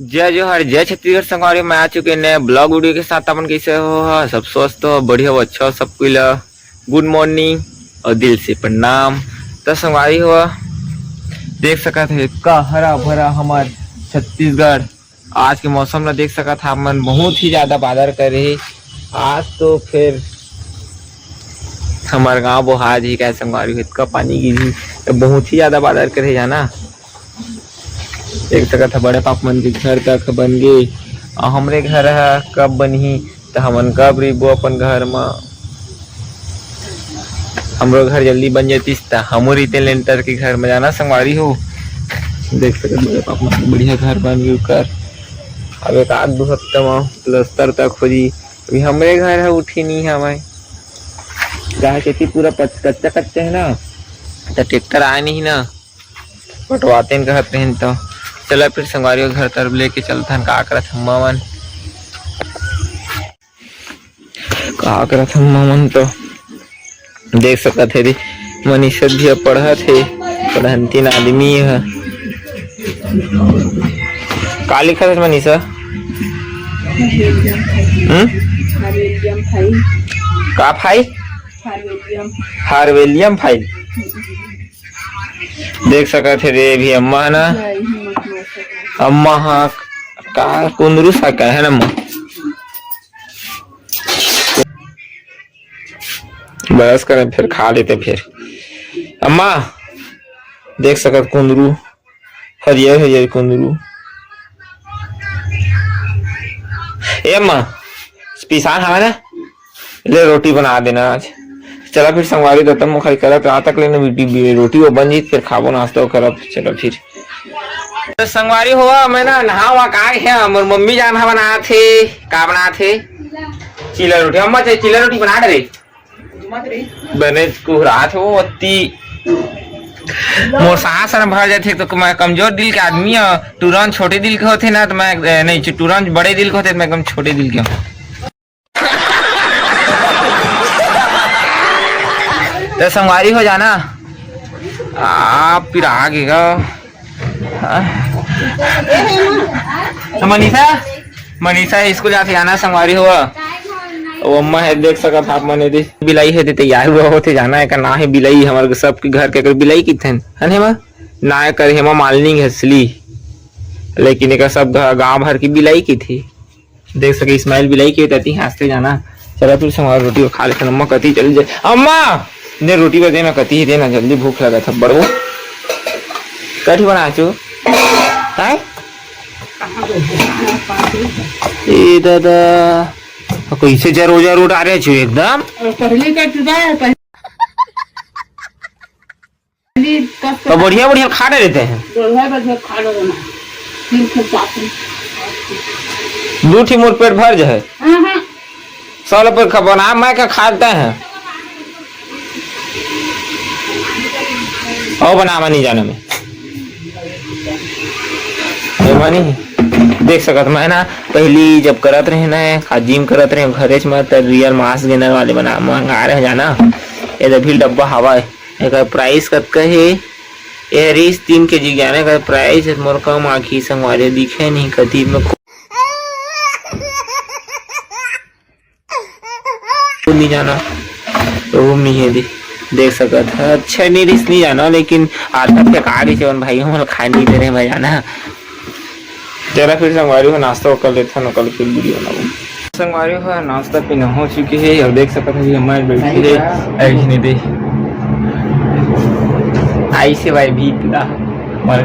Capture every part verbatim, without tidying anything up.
जय जोहार, जय छत्तीसगढ़ संगवारी, मैं आ चुके नए ब्लॉग वीडियो के साथ। अपन कैसे हो? हाँ, सब स्वस्थ हो, बढ़िया हो, अच्छा हो, सब कोई ला गुड मॉर्निंग और दिल से प्रणाम। तो संगवारी हो, देख सकत हो का हरा भरा हमार छत्तीसगढ़। आज के मौसम ला देख सकत हो आप मन, बहुत ही ज्यादा बादर करे हे। आज तो फिर हमार गांव बोहा जी का संगवारी हो, इतका पानी गिरी, तो बहुत ही ज्यादा बादर करे जाना। देख सकत ह बड़े पापा मन के घर तक बन गे। अउ हमरे घर ह कब बनही, त हमन कब रहिबो अपन घर म? हमरो घर जल्दी बन जतिस, त हमू रहिते लेंटर के घर म जाना संगवारी हो। देख सकत बड़े पापा मन के बढ़िया घर बन गे ओकर। अब एक आध दू हफ्ता म प्लस्तर तक हो जी। अभी हमरे घर ह उठे नहीं हवय, जहाँ खेती पूरा पच-, कच्चा कच्चा है ना, त ट्रैक्टर आए नहीं ना। पटवातेन कहत रहिन तो। चला फिर संगवारी हो घर तरफ लेके चलथन, का करत हम्मा मन, का करत हम्मा मन तो देख सकत हे रे। मनीषा भी अब पढ़त हे, पढ़ंतीन आदमी ह। का लिखत हे मनीषा? हम्म? का फाइल? हार्वेलियम फाइल। देख सकत हे रे, भी अम्मा ह ना, अम्मा ह का कुंदरू सा का है ना अम्मा? बरस करें फिर खा लेते फिर। अम्मा देख सकत कुंदरू, हरियर हरियर कुंदरू। ए अम्मा, पिसान हवे ना, ले रोटी बना देना आज। चला फिर संगवारी दतम मुखाई करत रात तक लेने बेटी बी-, रोटी वो बन जीत, फिर खाबो नाश्ता वो करब। चला फिर। तो संगवारी हो, मैं ना नहा वहा के आए हे, मोर मम्मी जान ह बनात हे, का बनात हे? चीला रोटी। अम्मा चाहे चीला रोटी बना डरे। बने कुहरात हो अत्ती। मोर सांस न भर जाथे तो मैं कमजोर दिल के आदमी ह, टूरन छोटे दिल के होथे ना तो मैं, ए, नहीं, टूरन बड़े दिल के होथे तो मैं एकदम छोटे दिल के हूँ। तो संगवारी हो जाना, आप फिर आगे का। हाँ। तो मनीषा, मनीषा स्कूल जाके जाना संगवारी हो। वो अम्मा है, देख सकत आप मन, यदि बिलाई है, तो तैयार हुआ होते जाना है का ना है बिलाई, हमारे सबके घर के अगर बिलाई की थन, है ना माँ? ना कर हेमा मालिनी घसली, लेकिन एक सब घ-, गांव भर की बिलाई की थी। देख सके इस्माइल बिलाई के तती हंसते जाना। चला फिर से हमारा रोटी खा लेते, अम्मा कती चल जाए। अम्मा, ने रोटी बदे ना कती ही देना, जल्दी भूख लगा था बड़ो। कठी बना चो? काय? ए दादा, कैसे जरो जरो डारे छु एकदम? पहले का जुदा है, पहले तो बढ़िया बढ़िया खा रहे थे। बढ़िया बढ़िया खा रहे ना। फिर फिर पापड़ी। दू ठी मोर पेट भर जाए। हाँ, हाँ। साला पर खा बना, मैं क्या खाता है? और बनावा नहीं जाना मैं। ये बनी? देख सकत मैं ना, पहली जब करत रहे ना, जिम करत रहे घरेच में, त real mass gainer वाले बना, मंगा रहे जाना। ये तो भी डब्बा हवा है। एकर प्राइस कतका हे? ए रिस तीन केजी के जाने का प्राइस मोर कम आँखी संगवारी दिखे नहीं कती में। नहीं जाना तो वो नहीं है दी। देख सकत है, अच्छा नहीं रिस नहीं जाना, लेकिन आधा फेंका रही से भाई हम खाए नहीं दे रहे भाई जाना। चला फिर संगवारी हो नाश्ता कर लेथन, कल फिर वीडियो बनाबो। संगवारी हो नाश्ता पीना हो चुकी है और देख सकत है हमारे बैठी है ऐसे नहीं दे आई से भाई भी पूरा हमारे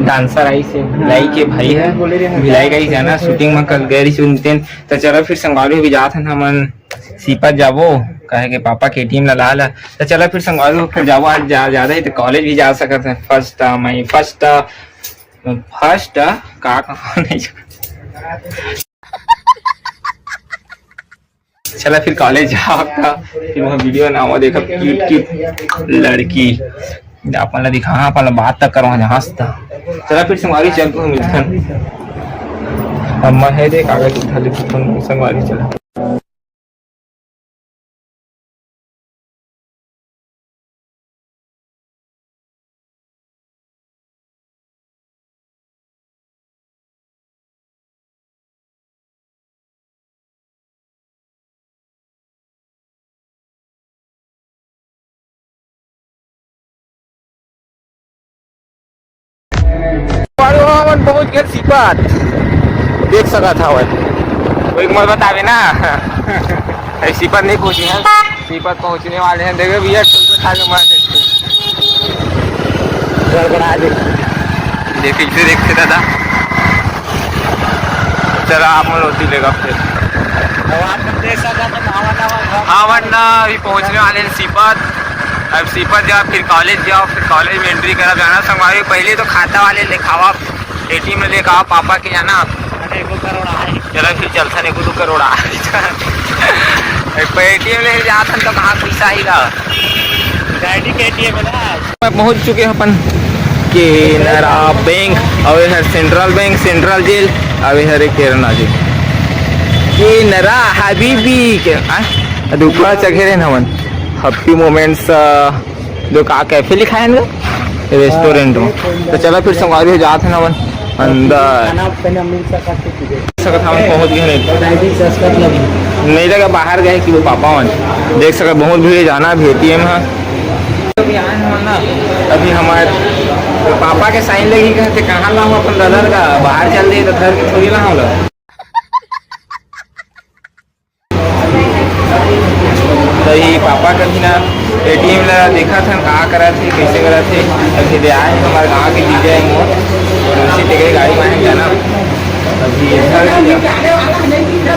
डांसर आई से भिलाई के भाई है। भिलाई का ही जाना शूटिंग में कल गए रही सुनते हैं। तो चला फिर संगवारी हो भी जात हन हमन सीपत जाबो, कहे के पापा के टीम ला ला ला। तो चला फिर संगवारी हो फिर जाबो, आज जा ज्यादा ही तो कॉलेज भी जा सकत है। फर्स्ट मैं फर्स्ट फर्स्ट का कहा नहीं। चला फिर कॉलेज जाओ का, फिर वहाँ वीडियो ना हो देखा क्यूट क्यूट लड़की अपन ला दिखा, हाँ, अपन ला बात तक करो हंसता। चला फिर संगवारी चल को मिलथन। अम्मा है देख कागज उठा ले संगवारी चला। सीपत देख सकत हवय। कोई मत बतावे ना। अरे सीपत नहीं पहुंचे हैं, सीपत पहुंचने वाले हैं। देखो भैया, टोल पे खा के मार देते। गड़बड़ा दे। देख, इसे देखते दादा। चला, आप मन रोटी लेगा फिर। अब आप लोग देख सकते हैं, नवा नवा घर। हाँ, वरना अभी पहुंचने वाले हैं सीपत। अब सीपत जाओ, फिर कॉलेज जाओ, फिर कॉलेज में एंट्री करब जाना संगवारी। पहले तो खाता वाले लिखावा, एटीएम में लेके आओ पापा के जाना। अरे, एको करोड़ आए। चला फिर चलथन, एको दू करोड़ आए। पेटीएम ले जाथन तो कहाँ पैसा आएगा? डैडी के एटीएम है ना। मैं पहुंच चुके हैं अपन केनरा बैंक, अउ ये हर सेंट्रल बैंक, सेंट्रल जेल, अउ ये हर एक केनरा जेल। केनरा हबीबी के, आ? अरे ऊपर चढ़े रहे ना हमन। हैप्पी मोमेंट्स, अ, जो का कैफे लिखा है इनका? रेस्टोरेंट में। तो चला फिर संगवारी हो जात है ना हमन अंदर। खाना पीना मिल सकत है तुझे। सकत हमन पहुंच गए नहीं। नहीं लगा बाहर गए कि वो पापा मन। देख सकत बहुत भीड़ है, जाना भी एटीएम है। अभी आए हमन ना, अभी हमारे पापा के साइन लगी कहते कहाँ लाऊं अपन दादा का, बाहर चल दे तो घर के थोड़ी लाऊं ला। तो ये पापा कभी ना एटीएम ला देखा था, का करा थे, कैसे करा थे। अभी दे आए हैं हमारे गाँव के जीजा है मोर, उसी तेरे गाड़ी में आए हैं ना। अभी इधर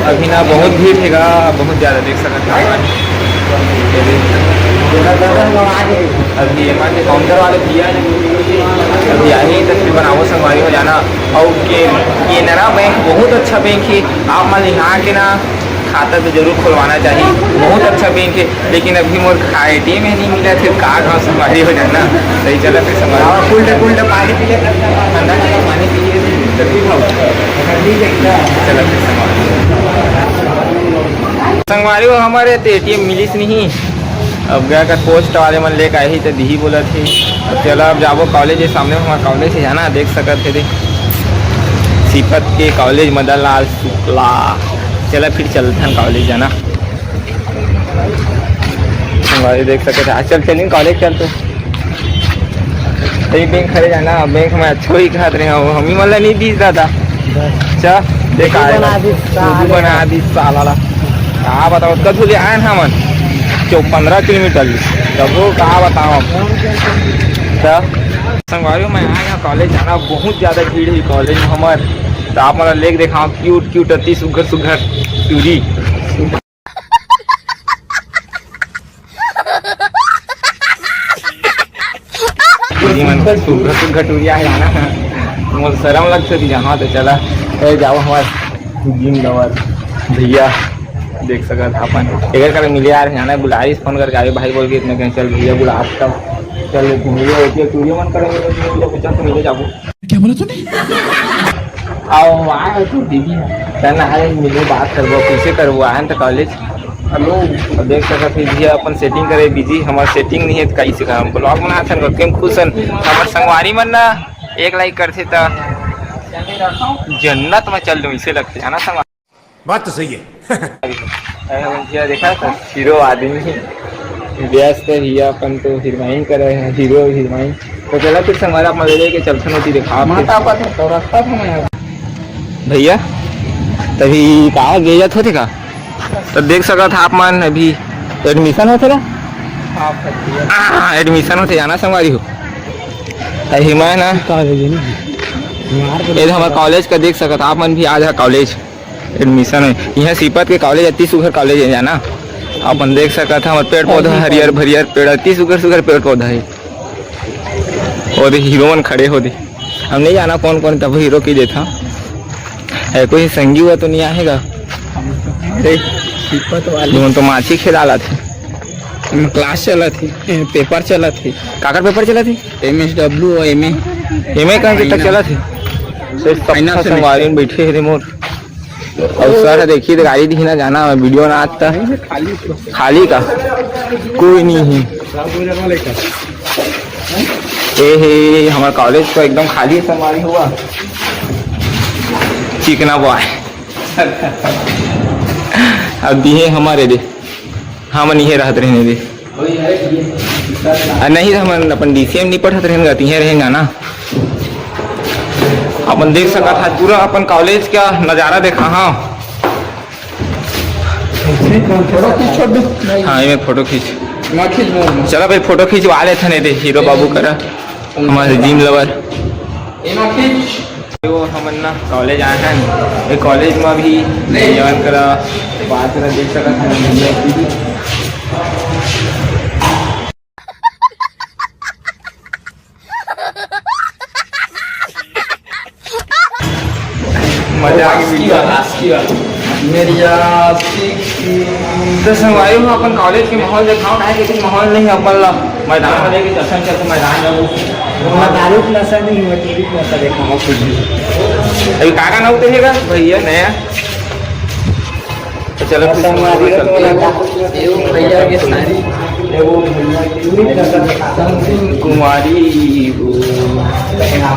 अभी ना बहुत भीड़ है गा, बहुत ज़्यादा देख सकते हैं। अभी एमा के काउंटर वाले भैया ने अभी आही तो फिर बनाओ संगवारी हो जाना। और के केनरा बैंक बहुत अच्छा बैंक है, आप मन यहाँ के ना खाता तो जरूर खुलवाना चाहिए, बहुत अच्छा बैंक है। लेकिन अभी मोर खा एटीएम में नहीं मिला, फिर का गाँव संगवारी हो जाना। सही चला फिर संगवारी। हाँ, cold cold पानी पी ले, ठंडा ठंडा पानी पी ले, तभी खाओ। चला फिर संगवारी। संगवारी हो हमारे तो एटीएम मिलिस नहीं, अब गया कर पोस्ट वाले मन लेके आही तो दिही बोलत हे। अब चला अब जाबो कॉलेज, ये सामने हमारा कॉलेज है जाना, देख सकत है दे सीपत के कॉलेज मदन लाल शुक्ला। चला फिर चलथन कॉलेज जाना। संगवारी देख सकत है, आज चल चलिन कॉलेज चल तो। सही बैंक खड़े जाना, बैंक में अच्छो ही खात रहे हो, हम ही मतलब नहीं दीस दादा। चा, देख आए बना ला। दी साला। बना दी साला ला। का बताओ, कद ले आए ना हमन? चौ-, पन्द्रह किलोमीटर ले। तब वो का बताओ हम? चा, संगवारी हो, मैं आए यहाँ कॉलेज जाना, बहुत ज़्यादा भीड़ है कॉलेज में हमार। तो आप मतलब लेके देखा, क्यूट क्यूट, अति सुघर सुघर टूरी। जी मन सुघर सुघर टूरी आए जाना। मोर शरम लगथे जी, हाँ, तो चला, ए, जाओ हमार जिम लवर भैया, देख सकत अपन। एकर कर मिले यार, जाना बुलाइस, फोन करके आए भाई बोल के, इतने कहीं चल भैया बुला, तब चल लेते हैं। ये होती है, तू ये मन करेंगे, तो मिले, कुछ तो मिले जाबो। क्या बोला तूने? आओ, आए हो तू दीदी, चल ना, आए मिले, बात करबो, कैसे करबो, आए तो कॉलेज। हेलो। अब देख सकत हे भैया अपन सेटिंग करे बिजी, हमार सेटिंग नहीं है तो कैसे करम? ब्लॉग बनाथन, कतके खुश हन। हमार संगवारी मन ना एक लाइक करथे त जन्नत में चल दूं, इसे लगथे, है ना संगवारी? बात तो सही है। अरे भैया देखा तो हीरो आदमी व्यस्त है भैया, अपन तो हीरोइन करे हैं, हीरो हीरोइन। तो चला फिर संगवारी आप मजे लेके चलथन होती देखा आपके। माता पाता तो रास्ता था मैं। भैया, तभी कहाँ गेजत होते का? तो देख सकत हा आप मन अभी एडमिशन होथे ना? हाँ, एडमिशन होथे, जाना संगवारी हो। तभी मैं ना, ये हमारे कॉलेज का देख सकत हा आप मन भी, आज हा कॉलेज एडमिशन है। यहाँ सीपत के कॉलेज, अति सुघर कॉलेज है, जाना। अपन देख सकत हा, हमर पेड़ पौधा हरियर भरियर पेड़, अति सुघर सुघर पेड़ पौधा है। और हीरो मन खड़े हो दे। हम नहीं जाना कौन कौन, तब हीरो की देथा। ए, कोई संगी हुआ तो नहीं आएगा? अरे, सीपत वाले। तुमन तो माछी खिला लाथे। हम क्लास चलत हे, ए, पेपर चलत हे। काकर पेपर चलत हे? एमएसडब्ल्यू और एमए। एमए कहाँ तक चलत हे? तो सब फाइनल सेमेस्टर। संगवारी में बैठे हे रे मोर। और सर है, देखिए, तो गाड़ी दिखना जाना है, वीडियो ना आता। खाली तो। खाली का? कोई नहीं है। ए हे, हमारा कॉलेज तो एकदम खाली है, संगवारी हुआ। चिकना बॉय। अब दिए हमारे दे। हमन इहे रहत रहेन रे। आ, नहीं, हमन अपन डीसीएम नहीं पढ़त रहेन गा, तिहे रहेन गा ना। अपन देख सकत हा पूरा अपन कॉलेज का नजारा देखा। हाँ, हाँ, ये फोटो खींच। चला भाई, फोटो खिंचवा लेथन एदे हीरो बाबू करा, हमारे जिम लवर। वो हमन ना कॉलेज आए हैं, ये कॉलेज में भी जॉइन करा, बात करा, देख सकत हैं। मजा आ गई। आस्की वाला, आस्की वाला। मेरी आस्की की। तो संगवारी हो, अपन कॉलेज के माहौल देखाओ, काहे कि माहौल नहीं है अपन ला। मैदान में लेके चलते हैं, चलते मैदान में। वहाँ दारू का नशा नहीं हुआ, चोरी का नशा देखा हो खुद भी। अभी काका ना उतरेगा भैया नया। तो चलो, फिर संगवारी हो, तो भैया के सारी, कुमारी।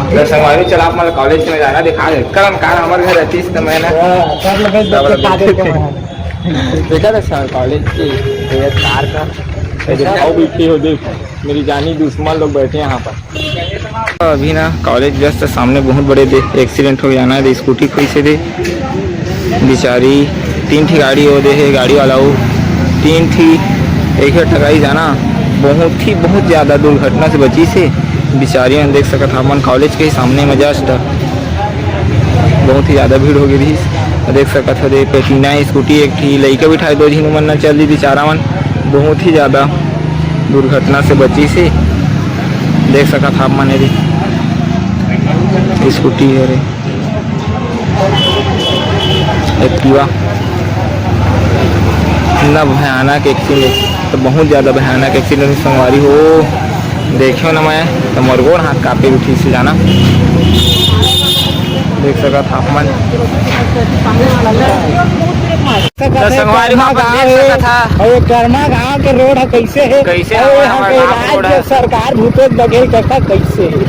तो संगवारी, चला आप मतलब कॉलेज के नजारा दिखा दे। कल हम कार हमारे घर रहती तो मैं ना, हाँ, सब लोग सब लोग खा देते हैं। देखा था सर कॉलेज की ये कार का, ये दिखाओ बिकती हो, देख मेरी जानी दुश्मन लोग बैठे हैं यहाँ पर। अभी ना कॉलेज जस्ट सामने बहुत बड़े दे एक्सीडेंट हो जाना है, स्कूटी कोई से दे बिचारी, तीन ठी गाड़ी हो दे है, गाड़ी वाला हो तीन ठी एक ही टकराई जाना, बहुत ही बहुत ज़्यादा दुर्घटना से बची से बिचारी। हम देख सकत हमन कॉलेज के ही सामने में जस्ट बहुत ही ज़्यादा भीड़ हो गई रही। देख सकत हो दे पेटीना स्कूटी एक ठी लइका बिठाए दो झिन मन न चल दी बिचारा मन, बहुत ही ज़्यादा दुर्घटना से बची से। देख सकत आप मन एदे स्कूटी है रे, एक्टिवा। इतना भयानक एक्सीडेंट, तो बहुत ज़्यादा भयानक एक्सीडेंट संगवारी हो। देखियो ना मैं तो मोर गोड़ हाथ कांपे उठी से जाना। देख सकत आप मन। तो संगवारी हो, अपन देख सकत हा। अउ ये कर्मा गांव के रोड ह, कैसे हे? कैसे अउ हे यहाँ हमारे के गांव के रोड राज्य है? सरकार भूपेश बघेल कका कैसे हे?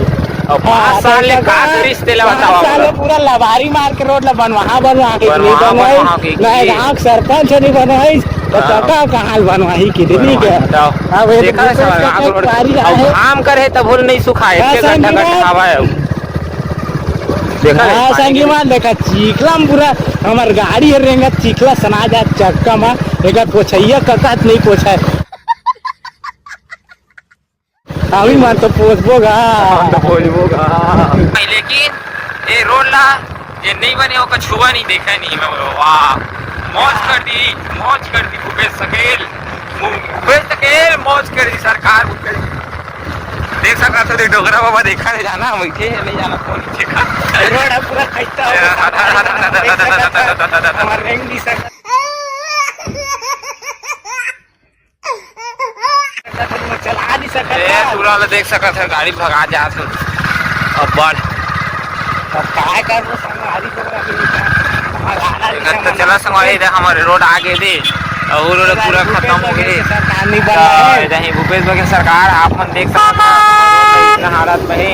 अउ पाँच हाँ, साल ले तो का करिस तेला पाँच बताओ साल ले आप। पूरा लबारी मार के रोड ला बनवा, बनवा के बनवा, नहीं बनवाई। बनवा के नया की। गांव के सरपंच नहीं बनवाई, तो हाँ। कका कहाँ ले बनवाई के दे, नहीं बनवाई, क्या? बताओ। अब ये देखा है भूपेश सर, कका गांव के रोड पारी अब है। घाम कर है तब होल नहीं सुखाए, हाँ, एक घंटा संगीत। घंटा हवा है। देखा रे, हाँ, पानी संगी के मान देखा, चीखला में पूरा हमार गाड़ी हर रेंगत, चीखला सना जात चक्का में, एकर पोछैया ककात नहीं पोछाए। अभी मन तो पोछबो गा। मन तो पोछबो गा। लेकिन ये रोड ला, ये नहीं बने, ओकर छुआ नहीं देखा नहीं मैं, वाह, मौज कर दी, मौज कर दी भूपेश बघेल, भूपेश बघेल मौज कर दी सरकार भूपेश। देख सकत हो, देख डोकरा बाबा देखा नहीं जाना, बैठे हैं, नहीं जाना, कौन देखा। रोड है पूरा खस्ता हो गया। हमारे रेंग नहीं सकता। चला नहीं सकता। ए, पूरा वाला देख सकत है, गाड़ी भगा जात है। अब्बड़। अब काय करबो संगवारी, तो अभी भगाना नहीं तो संगवारी। चला संगवारी, इधर हमारे रोड आगे दे। और रोड पूरा भूपेश खत्म हो बघेल गए। के सरकार नहीं बना है। इधर ही भूपेश बघेल सरकार, आप मन देख सकत हो, इतना हालत में है।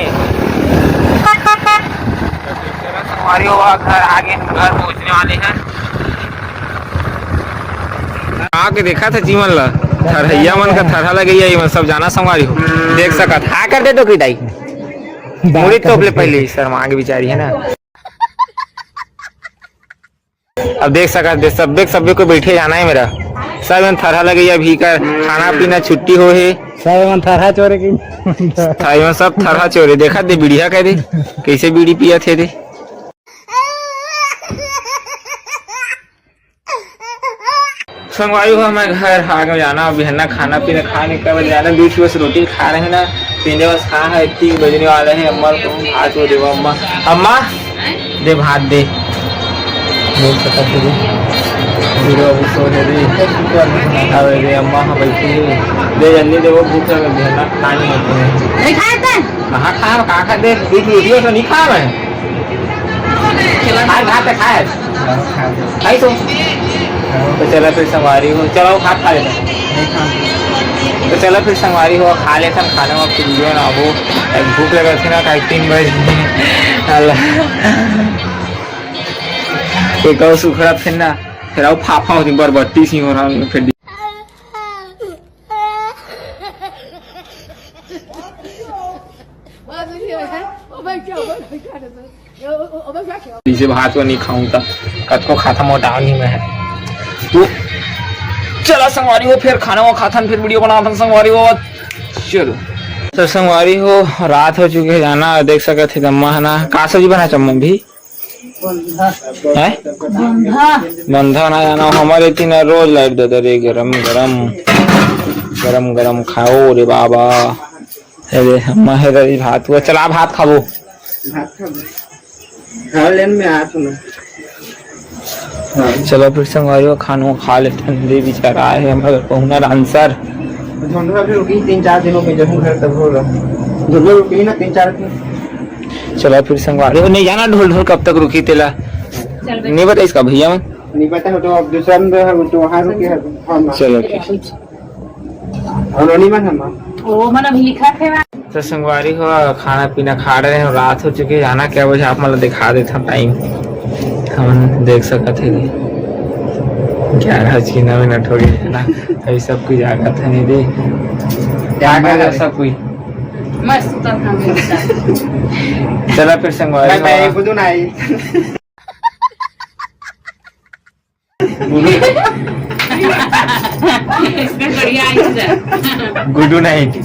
संगवारी हो, घर आगे, घर पहुंचने वाले हैं। आके देखा था जीवन ला, थरहैया मन का थरहा लगैया, ये मन सब जाना संगवारी हो। देख सकत, हाँ कर दे तो की दाई। मुड़ी तोप ले पहले, शर्मा के बिचारी है ना। अब देख सकत दे, सब देख, सब्बे को बैठे जाना है मेरा। सब मन थरहा लगैया भी कर, खाना पीना छुट्टी हो है। सब मन थरहा चोरे की। था, ये सब थरहा चोरे, देखा दे बीड़िया कह दे, कैसे बीड़ी पिया थे दे। संगवारी हो, मैं घर आगे जाना, बिहन्ना खाना पीना खा निकल जाना, बीच बस रोटी खा रहे ना, तीन बस खा है, तीन बजने वाला है, अम्मा को हाथ वो देवा, अम्मा, अम्मा दे भात दे। बोल सकत हे। हीरो अभी सो रहे रे। अबे रे, अम्मा हाँ बैठी है। दे जल्दी दे, वो भूख लगे, बिहन्ना खा नहीं होते हैं। नहीं खाए थे? कहाँ खाए, कहाँ खाए? दे, बीच वीडियो तो नहीं खा मैं। आज भात तो खाए। खाई तो। तो चला फिर संगवारी हो, चलो भात खा लेते हैं। तो चलो फिर संगवारी हो, खा लेते हैं खाना, वहाँ वीडियो ना हो। भूख लगा थी ना, काहे तीन बजे। अल्लाह। एक और सुखड़ा फिर ना, फिर आओ फाफा होती बरबट्टी सी हो रहा है, फिर इसे भात को नहीं खाऊं त कतको खाता मोटाव नहीं मैं है। तो चला संगवारी हो, फिर खाना वो खाथन, फिर वीडियो बनाथन संगवारी हो। चलो। तो संगवारी हो, रात हो चुके है जाना, देख सकत है जम्मा है ना, का सब्जी बना चम्मा भी? है? बंधा। बंधा ना जाना, हमारे तीन रोज लाइट दे दे रे, गरम गरम, गरम गरम खाओ रे बाबा। अरे, अम्मा हे रही भात हुआ, चला भात खाबो। भात खाबो। खा लेन में आत हूँ ना। हाँ। चलो फिर संगवारी हो, खानो खा लेते हैं, दे बेचारा आए हैं हमारे पहुना डांसर। धुंधला भी रुकी तीन चार दिनों में, जब घर तब होगा। धुंधला रुकी ना तीन चार दिन। चलो फिर संगवारी हो, नहीं जाना ढोल ढोल कब तक रुकी तेला। चल बे। नहीं बताइस का भैया मन? नहीं पता हो तो अब दूसरा में है, वो तो वहाँ रुके हैं। हाँ, हाँ। चलो ठीक। और रोनी मन हम। वो मन अभी लिखा थे वहाँ। तो संगवारी हो, खाना पीना खा रहे हैं, रात हो चुकी है, जाना क्या बजे आप मतलब दिखा देता हूँ टाइम। हम देख सकत है कि ग्यारह बज के नौ मिनट हो गए है ना। अभी सब कोई जागत है नहीं दे। क्या कर रहे सब कोई? मस्त तो हम लोग का। चला फिर संगवारी बाय बाय, हो। गुड नाइट। इसमें बढ़िया आई जा। गुड नाइट।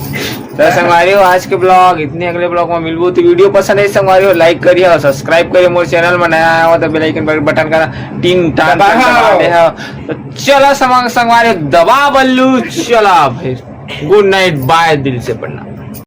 तो संगवारी हो, आज के ब्लॉग इतने, अगले ब्लॉग में मिलबो। तो वीडियो पसंद है संगवारी हो, लाइक करिए और सब्सक्राइब करिए मोर चैनल में, नया आया हो तो बेल आइकन पर बटन का टीन टान दबा दबा दो। दे हो। तो चला संग-, संगवारी हो, दबा बल्लू, चला फिर। गुड नाइट, बाय, दिल से प्रणाम।